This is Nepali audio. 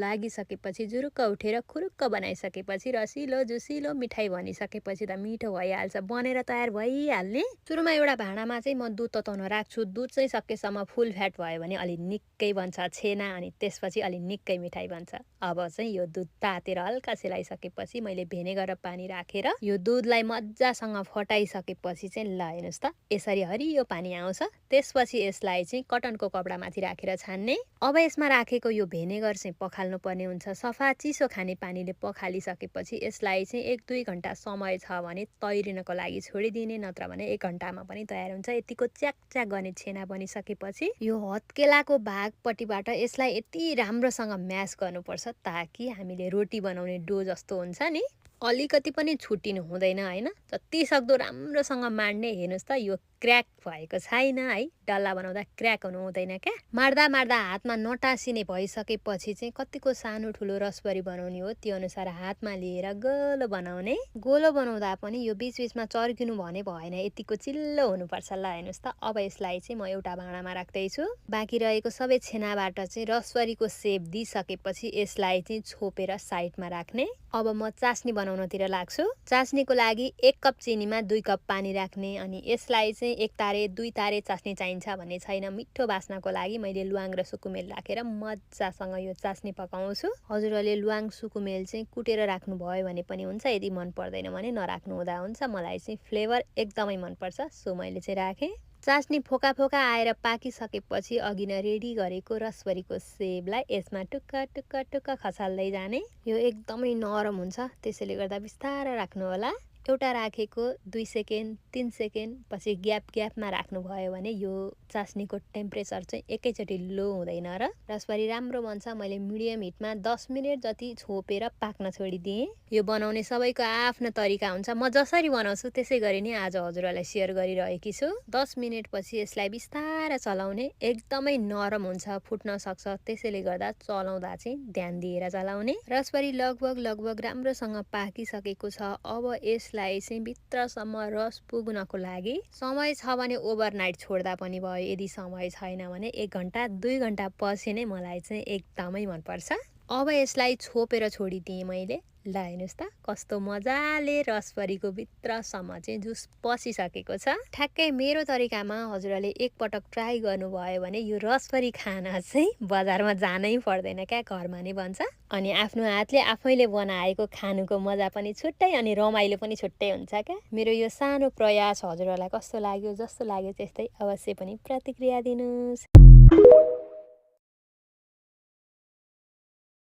लागिसकेपछि जुरुक्क उठेर खुरुक्क बनाइसकेपछि रसिलो जुसिलो मिठाई बनिसकेपछि त मिठो भइहाल्छ, बनेर तयार भइहाल्ने। सुरुमा एउटा भाँडामा चाहिँ म दुध तताउन राख्छु। दुध चाहिँ सकेसम्म फुल फ्याट भयो भने अलि निकै बन्छ छेना, अनि त्यसपछि अलि निकै मिठाई बन्छ। अब चाहिँ यो दुध तातेर हल्का सेलाइसकेपछि मैले भेनेगर र पानी राखेर यो दुधलाई मजासँग फटाइसकेपछि चाहिँ ल हेर्नुहोस् त यसरी हरियो पानी आउँछ। त्यसपछि यसलाई चाहिँ कटनको कपडामाथि राखेर छान्ने। अब यसमा राखेको यो भेनेगर चाहिँ पखाल्नु पर्ने हुन्छ। सफा चिसो खाने पानीले पखालिसकेपछि यसलाई चाहिँ 1-2 घन्टा समय छ भने तैरिनको लागि छोडिदिने, नत्र भने 1 घन्टामा पनि तयार हुन्छ। यतिको च्याक च्याक गर्ने छेना बनिसकेपछि यो हत्केलाको भागपट्टिबाट यसलाई यति राम्रोसँग म्यास गर्नुपर्छ ताकि हामीले रोटी बनाउने डो जस्तो हुन्छ नि, अलिकति पनि छुट्टिनु हुँदैन हैन। जति सक्दो राम्रोसँग माड्ने। हेर्नुहोस् त यो क्र्याक भएको छैन है, डल्ला बनाउँदा क्र्याक हुनु हुँदैन क्या। माड्दा माड्दा हातमा नटासिने भइसकेपछि चाहिँ कतिको सानो ठुलो रसबरी बनाउने हो त्यो अनुसार हातमा लिएर गोलो बनाउने। गोलो बनाउँदा पनि यो बीचबीचमा चर्किनु भने भएन, यतिको चिल्लो हुनुपर्छ। ल हेर्नुहोस् त अब यसलाई चाहिँ म एउटा भाँडामा राख्दैछु। बाँकी रहेको सबै छेनाबाट चाहिँ रसबरीको सेप दिइसकेपछि यसलाई चाहिँ छोपेर साइडमा राख्ने। अब म चास्नी बनाउनतिर लाग्छु। चास्नीको लागि 1 कप चिनीमा 2 कप पानी राख्ने। अनि यसलाई चाहिँ 1 तारे 2 तारे चास्नी चाहिन्छ भन्ने छैन। मिठो बास्नाको लागि मैले ल्वाङ र सुकुमेल राखेर मजासँग यो चास्नी पकाउँछु। हजुरहरूले ल्वाङ सुकुमेल चाहिँ कुटेर राख्नु भयो भने पनि हुन्छ, यदि मन पर्दैन भने नराख्नु हुँदा हुन्छ। मलाई चाहिँ फ्लेभर एकदमै मनपर्छ, सो मैले चाहिँ राखेँ। चास्नी फोका फोका आएर पाकिसकेपछि अघि नै रेडी गरेको रसबरीको सेबलाई यसमा टुक्का टुक्का टुक्का खसाल्दै जाने। यो एकदमै नरम हुन्छ, त्यसैले गर्दा बिस्तारै राख्नु होला। एउटा राखेको 2 सेकेन्ड 3 सेकेन्ड पछि ग्यापमा राख्नुभयो भने यो चास्नीको टेम्परेचर चाहिँ एकैचोटि लो हुँदैन र रसबरी राम्रो बन्छ। मैले मिडियम हिटमा 10 मिनट जति छोपेर पाक्न छोडिदिएँ। यो बनाउने सबैको आफ्नो तरिका हुन्छ, म जसरी बनाउँछु त्यसै गरी नै आज हजुरहरूलाई सेयर गरिरहेकी छु। 10 मिनट पछि यसलाई बिस्तारै चलाउने। एकदमै नरम हुन्छ, फुट्न सक्छ, त्यसैले गर्दा चलाउँदा चाहिँ ध्यान दिएर चलाउने। रसबरी लगभग राम्रोसँग पाकिसकेको छ। अब यसलाई चाहिँ भित्रसम्म रस पुग्नको लागि समय छ भने ओभरनाइट छोड्दा पनि भयो, यदि समय छैन भने 1 घन्टा 2 घन्टा पछि नै मलाई चाहिँ एकदमै मनपर्छ। अब यसलाई छोपेर छोडिदिएँ मैले। ल हेर्नुहोस् त कस्तो मजाले रसबरीको भित्रसम्म चाहिँ जुस पसिसकेको छ। ठ्याक्कै मेरो तरिकामा हजुरहरूले एकपटक ट्राई गर्नुभयो भने यो रसबरी खान चाहिँ बजारमा जानै पर्दैन क्या, घरमा नै बन्छ। अनि आफ्नो हातले आफैले बनाएको खानुको मजा पनि छुट्टै अनि रमाइलो पनि छुट्टै हुन्छ क्या। मेरो यो सानो प्रयास हजुरहरूलाई कस्तो लाग्यो, जस्तो लाग्यो त्यस्तै अवश्य पनि प्रतिक्रिया दिनुहोस्।